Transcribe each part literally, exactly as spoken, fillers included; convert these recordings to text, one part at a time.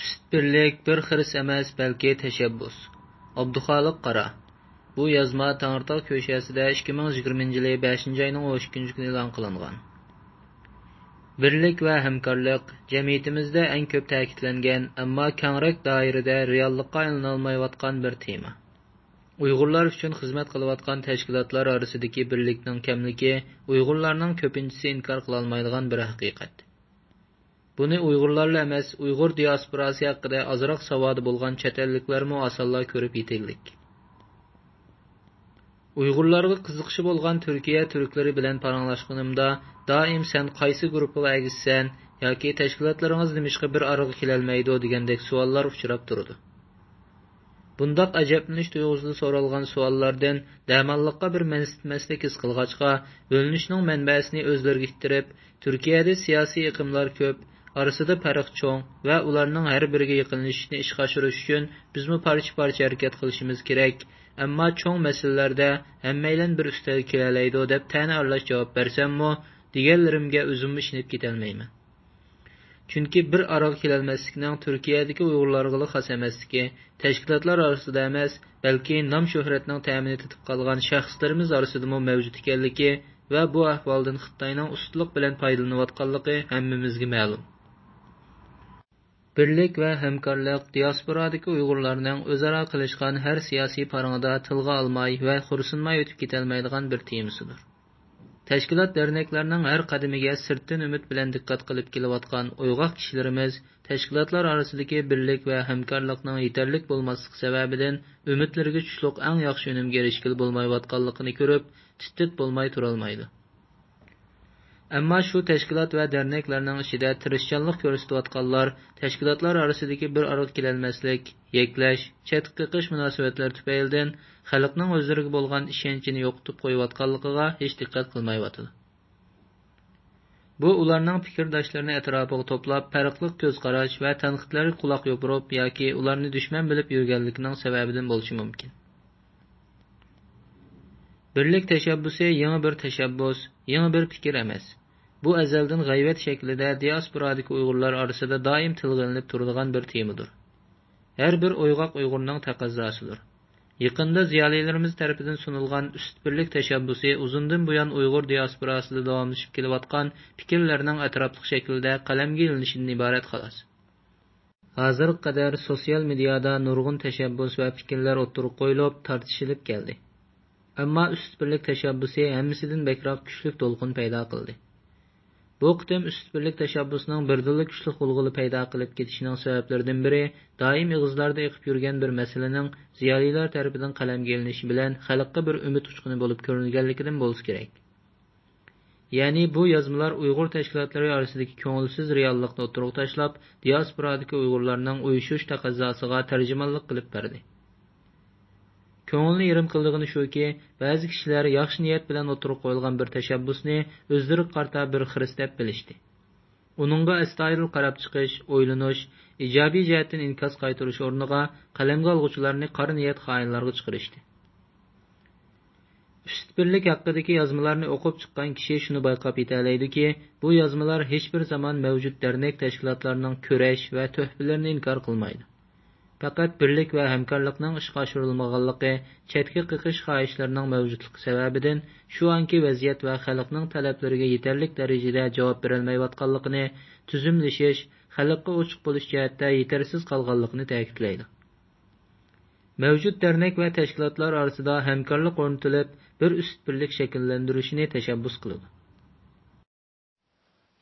ئۈست بىرلىك بىر خىرىس ئەمەس، بەلكى تەشەببۇس. ئابدۇخالىق قارا. بۇ يازما تەڭرىتاغ كۆشەسىدە ئىككى مىڭ يىگىرمىنچى يىلى بەشىنچى ئاينىڭ ئون ئىككىنچى كۈنى ئېلان قىلىنغان. بىرلىك ۋە ھەمكارلىق جەمئىيىتىمىزدە ئەڭ كۆپ تەكىتلەنگەن، ئەمما كەڭرەك دائىرىدە رېئاللىققا ئايلىنالمايۋاتقان بىر تېما. ئۇيغۇرلار ئۈچۈن خىزمەت قىلىۋاتقان تەشكىلاتلار ئارىسىدىكى بىرلىكنىڭ كەملىكى ئۇيغۇرلارنىڭ كۆپىنچىسى ئىنكار قىلالمايدىغان بىر ھەقىقەت. بۇنى ئۇيغۇرلارلا ئەمەس، ئۇيغۇر دىياسپوراسى ھەققىدە ئازراق ساۋادى بولغان چەت ئەللىكلەرمۇ ئاسانلا كۆرۈپ يېتەرلىك. ئۇيغۇرلارغا قىزىقىشى بولغان تۈركىيە تۈركلىرى بىلەن پاراڭلاشقىنىمدا، دائىم «سەن قايسى گۇرۇپپىغا ئەگىشىسەن» ياكى «تەشكىلاتلىرىڭىز نېمىشقا بىر ئارىغا كېلەلمەيدۇ؟» دېگەندەك سوئاللار ئۇچراپ تۇرىدۇ. بۇنداق ئەجەبلىنىش تۇيغۇسىدا سورالغان سوئاللاردىن دەماللىققا بىر مەنسىتمەسلىك ھېس قىلغاچقا، بۆلۈنۈشنىڭ مەنبەسىنى ئۆزلىرىگە ئىتتىرىپ، تۈركىيەدە سىياسىي ئېقىملار كۆپ، ئارىسىدا پەرق چوڭ ۋە ئۇلارنىڭ ھەر بىرىگە يېقىنلىشىشنى ئىشقا ئاشۇرۇش ئۈچۈن بىزمۇ پارچە-پارچە ھەرىكەت قىلىشىمىز كېرەك، ئەمما چوڭ مەسىلىلەردە ھەممەيلەن بىر ئۈستەلگە كېلەلەيدۇ دەپ تەنە ئارىلاش جاۋاب بەرسەممۇ، دېگەنلىرىمگە ئۆزۈممۇ ئىشىنىپ كېتەلمەيمەن. چۈنكى بىر ئارىغا كېلەلمەسلىكنىڭ تۈركىيەدىكى ئۇيغۇرلارغىلا خاس ئەمەسلىكى، تەشكىلاتلار ئارىسىدا ئەمەس، بەلكى نام-شۆھرەتنىڭ تەمىنى تېتىپ قالغان شەخسلىرىمىز ئارىسىدىمۇ مەۋجۇت ئىكەنلىكى ۋە بۇ ئەھۋالدىن خىتاينىڭ ئۇستىلىق بىلەن پايدىلىنىۋاتقانلىقى ھەممىمىزگە مەلۇم. بىرلىك ۋە ھەمكارلىق دىياسپورادىكى ئۇيغۇرلارنىڭ ئۆزئارا قىلىشقان ھەر سىياسىي پارىڭىدا تىلغا ئالماي ۋە خورسۇنماي ئۆتۈپ كېتەلمەيدىغان بىر تېمىسىدۇر. تەشكىلات دەرنەكلەرنىڭ ھەر قەدىمىگە سىرتتىن ئۈمىد بىلەن دىققەت قىلىپ كېلىۋاتقان ئويغاق كىشىلىرىمىز تەشكىلاتلار ئارىسىدىكى بىرلىك ۋە ھەمكارلىقنىڭ يېتەرلىك بولماسلىقى سەۋەبىدىن ئۈمىدلىرىگە چۈشلۈق ئەڭ ياخشى ئۈنۈمگە ئېرىشكىلى بولمايۋاتقانلىقىنى كۆرۈپ، تىت-تىت بولماي تۇرالمايدۇ. ئەمما شۇ تەشكىلات ۋە دەرنەكلەرنىڭ ئىچىدە تىرىشچانلىق كۆرسىتىۋاتقانلار، تەشكىلاتلار ئارىسىدىكى بىر ئارىغا كېلەلمەسلىك، يەكلەش، چەتكە قېقىش مۇناسىۋەتلىرى تۈپەيلىدىن خەلقنىڭ ئۆزلىرىگە بولغان ئىشەنچىنى يوقىتىپ قويۇۋاتقانلىقىغا ھېچ دىققەت قىلمايۋاتىدۇ. بۇ ئۇلارنىڭ پىكىرداشلىرىنى ئەتراپىغا توپلاپ، پەرقلىق كۆز قاراش ۋە تەنقىدلەرگە قۇلاق يوپۇرۇپ ياكى ئۇلارنى دۈشمەن بىلىپ يۈرگەنلىكىنىڭ سەۋەبىدىن بولۇشى مۇمكىن. بىرلىك تەشەببۇسى يېڭى بىر تەشەببۇس، يېڭى بىر پىكىر ئەمەس. بۇ ئەزەلدىن غەيۋەت شەكلىدە دىياسپورادىكى ئۇيغۇرلار ئارىسىدا دائىم تىلغا ئېلىنىپ تۇرىدىغان بىر تېمىدۇر. ھەر بىر ئويغاق ئۇيغۇرنىڭ تەقەززاسىدۇر. يېقىندا زىيالىيلىرىمىز تەرىپىدىن سۇنۇلغان ئۈست بىرلىك تەشەببۇسى ئۇزۇندىن بۇيان ئۇيغۇر دىياسپوراسىدا داۋاملىشىپ كېلىۋاتقان پىكىرلەرنىڭ ئەتراپلىق شەكىلدە قەلەمگە ئېلىنىشىدىن ئىبارەت، خالاس. ھازىرغا قەدەر سوتسىيال مېدىيادا نۇرغۇن تەشەببۇس ۋە پىكىرلەر ئوتتۇرىغا قويۇلۇپ، تارتىشىلىپ كەلدى. ئەمما ئۈست بىرلىك تەشەببۇسى ھەممىسىدىن بەكرەك كۈچلۈك دولقۇن پەيدا قىلدى. بۇ قېتىم ئۈست بىرلىك تەشەببۇسنىڭ بىردىنلا كۈچلۈك غۇلغۇلا پەيدا قىلىپ كېتىشىنىڭ سەۋەبلىرىدىن بىرى، دائىم ئېغىزلاردا ئېقىپ يۈرگەن بىر مەسىلىنىڭ زىيالىيلار تەرىپىدىن قەلەمگە ئېلىنىشى بىلەن خەلققە بىر ئۈمىد ئۇچقۇنى بولۇپ كۆرۈنگەنلىكىدىن بولسا كېرەك. يەنى بۇ يازمىلار ئۇيغۇر تەشكىلاتلىرى ئارىسىدىكى كۆڭۈلسىز رېئاللىقنى ئوتتۇرىغا تاشلاپ، دىياسپورادىكى ئۇيغۇرلارنىڭ ئۇيۇشۇش تەقەززاسىغا تەرجىمانلىق قىلىپ بەردى. كۆڭۈلنى يېرىم قىلىدىغىنى شۇكى، بەزى كىشىلەر ياخشى نىيەت بىلەن ئوتتۇرىغا قويۇلغان بىر تەشەببۇسنى ئۆزلىرىگە قارىتا بىر خىرىس دەپ بىلىشتى. ئۇنىڭغا ئەستايىدىل قاراپ چىقىش، ئويلىنىش، ئىجابىي جەھەتتىن ئىنكاس قايتۇرۇش ئورنىغا قەلەمگە ئالغۇچىلارنى قارا نىيەت خائىنلارغا چىقىرىشتى. ئۈست بىرلىك ھەققىدىكى يازمىلارنى ئوقۇپ چىققان كىشى شۇنى بايقاپ يېتەلەيدۇكى، بۇ يازمىلار ھېچبىر زامان مەۋجۇت دەرنەك تەشكىلاتلارنىڭ كۈرەش ۋە تۆھپىلىرىنى ئىنكار قىلمايدۇ. پەقەت بىرلىك ۋە ھەمكارلىقنىڭ ئىشقا ئاشۇرۇلمىغانلىقى، چەتكە قېقىش خاھىشلىرىنىڭ مەۋجۇتلۇقى سەۋەبىدىن شۇ ئانكى ۋەزىيەت ۋە خەلقنىڭ تەلەپلىرىگە يېتەرلىك دەرىجىدە جاۋاب بېرەلمەيۋاتقانلىقىنى، تۈزۈملىشىش، خەلققە ئوچۇق بولۇش جەھەتتە يېتەرسىز قالغانلىقىنى تەكىتلەيدۇ. مەۋجۇت دەرنەك ۋە تەشكىلاتلار ئارىسىدا ھەمكارلىق ئورنىتىلىپ، بىر ئۈست بىرلىك شەكىللەندۈرۈشىنى تەشەببۇس قىلىدۇ.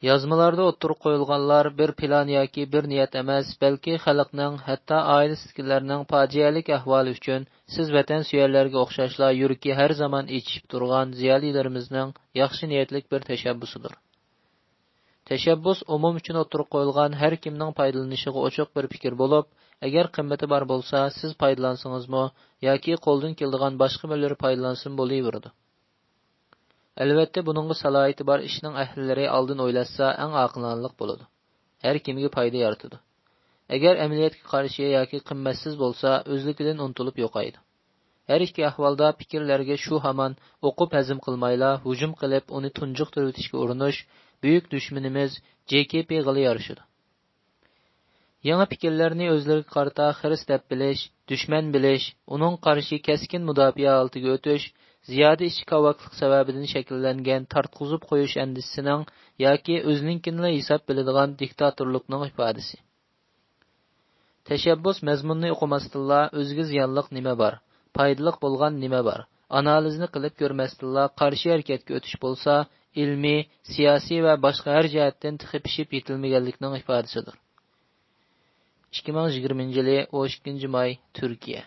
يازمىلاردا ئوتتۇرىغا قويۇلغانلار بىر پىلان ياكى بىر نىيەت ئەمەس، بەلكى خەلقنىڭ، ھەتتا ئائىلىسىدىكىلەرنىڭ پاجىئەلىك ئەھۋالى ئۈچۈن سىز ۋەتەنسۆيەرلەرگە ئوخشاشلا يۈرىكى ھەر زامان ئېچىشىپ تۇرغان زىيالىيلىرىمىزنىڭ ياخشى نىيەتلىك بىر تەشەببۇسىدۇر. تەشەببۇس ئومۇم ئۈچۈن ئوتتۇرىغا قويۇلغان ھەر كىمنىڭ پايدىلىنىشىغا ئوچۇق بىر پىكىر بولۇپ، ئەگەر قىممىتى بار بولسا، سىز پايدىلانسىڭىزمۇ ياكى قولدىن كېلىدىغان باشقا بىرلىرى پايدىلانسىمۇ بولۇۋېرىدۇ. ئەلۋەتتە، بۇنىڭغا سالاھىيىتى بار ئىشنىڭ ئەھلىلىرى ئالدىن ئويلاشسا ئەڭ ئاقىلانىلىق بولىدۇ. ھەر كىمگە پايدا يارىتىدۇ. ئەگەر ئەمەلىيەتكە قارشى ياكى قىممەتسىز بولسا، ئۆزلۈكىدىن ئۇنتۇلۇپ يوقايدۇ. ھەر ئىككى ئەھۋالدا پىكىرلەرگە شۇ ھامان ئوقۇپ ھەزىم قىلمايلا، ھۇجۇم قىلىپ، ئۇنى تۇنجۇقتۇرۇۋېتىشكە ئۇرۇنۇش بۈيۈك دۈشمىنىمىز جې كې پىغىلا يارىشىدۇ. يېڭى پىكىرلەرنى ئۆزلىرىگە قارىتا خىرىس دەپ بىلىش، دۈشمەن بىلىش، ئۇنىڭ قارشى كەسكىن مۇداپىئە ھالىتىگە ئۆتۈش، زىيادە ئىچكى كاۋاكلىق سەۋەبىدىن شەكىللەنگەن تارتقۇزۇپ قويۇش ئەندىشىسىنىڭ ياكى ئۆزىنىڭكىنىلا ھېساب بىلىدىغان دىكتاتورلۇقنىڭ ئىپادىسى. تەشەببۇس مەزمۇننى ئوقۇماستىنلا ئۆزىگە زىيانلىق نېمە بار، پايدىلىق بولغان نېمە بار، ئانالىزنى قىلىپ كۆرمەستىنلا قارشى ھەرىكەتكە ئۆتۈش بولسا، ئىلمىي، سىياسىي ۋە باشقا ھەر جەھەتتىن تېخى پىشىپ يېتىلمىگەنلىكنىڭ ئىپادىسىدۇر. ئىككى مىڭ يىگىرمىنچى يىلى ئون ئىككىنچى ماي، تۈركىيە.